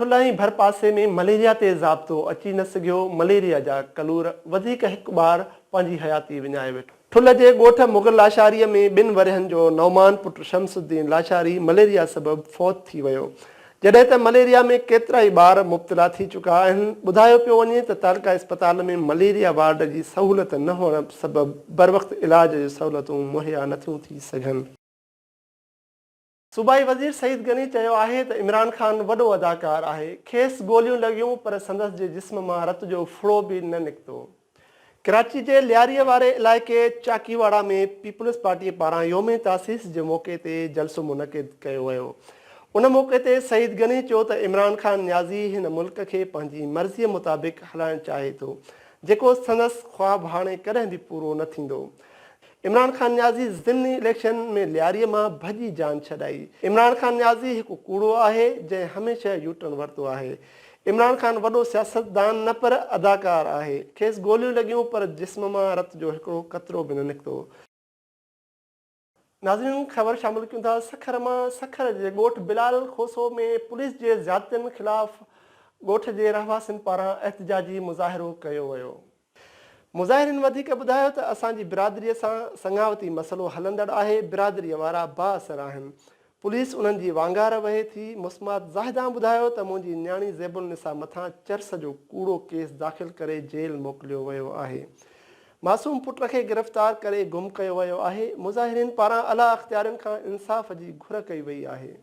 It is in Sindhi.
ٺلهه ۽ ڀرپاسي ۾ مليريا تي ضابطو اچي نه سگهيو، مليريا جا ڪلور وڌيڪ هڪ ٻار پنهنجي حياتي وڃائي ويٺو. ٺلهه جي ڳوٺ مغل لاشاري ۾ ٻن ورهين جو نعمان پٽ شمس الدين لاشاري مليريا سبب فوت ٿي ويو، جڏهن ته مليريا ۾ ڪيترائي ٻار مبتلا ٿي چڪا آهن، ٻڌايو پيو وڃي ته تعلقه اسپتال ۾ مليريا وارڊ جي سهولت نه هئڻ سبب بروقت علاج جون سهولتون مهيا نٿيون ٿي سگهن. صوبائي وزير سعيد غني چيو آهي ته عمران خان وڏو اداڪار آهي، کيس گوليون لڳيون پر سندس جي جسم مان رت جو ڦڙو به نه نڪتو. ڪراچي جي لياري واري علائقي چاڪيواڙا ۾ پيپلز پارٽي پاران يوم تاسيس جي موقعي تي جلسو منعقد ڪيو ويو. ان موقعي تي سعيد غني چيو ته عمران خان نيازي هن ملڪ کي پنهنجي مرضي مطابق هلائڻ چاهي ٿو، جيڪو سندس خواب هاڻي ڪڏهن به پورو نه ٿيندو. عمران خان نيازي ضمني اليڪشن ۾ لياري مان ڀڄي جان ڇڏائي. عمران خان نيازي هڪ ڪوڙو آهي جنهن هميشه يوٽرن ورتو آهي. عمران خان وڏو سياستدان نه پر اداڪار آهي. کيس گوليون لڳيون پر جسم مان رت جو هڪڙو قطرو به نه نڪتو. ناظرين خبر شامل ڪيون ٿا سکر مان سکر جي ڳوٺ بلال کوسو ۾ پوليس جي زيادتين خلاف ڳوٺ جي رهواسين پاران احتجاجي مظاهرو ڪيو ويو. مظاهرين وڌيڪ ٻڌايو ته اسان جي برادري سان سڱاوتي مسئلو هلندڙ آهي، برادري وارا بااثر آهن، پوليس انهن جي وانگار وهي ٿي، مسمات زاهدان ٻڌايو ته منهنجي نياڻي زيب النساء مٿان چرس جو ڪوڙو ڪيس داخل ڪري جيل موڪليو ويو آهي، معصوم پٽ کي گرفتار ڪري گم ڪيو ويو آهي، مظاهرين پاران اعليٰ اختيارين کان انصاف جي گهر ڪئي وئي آهي.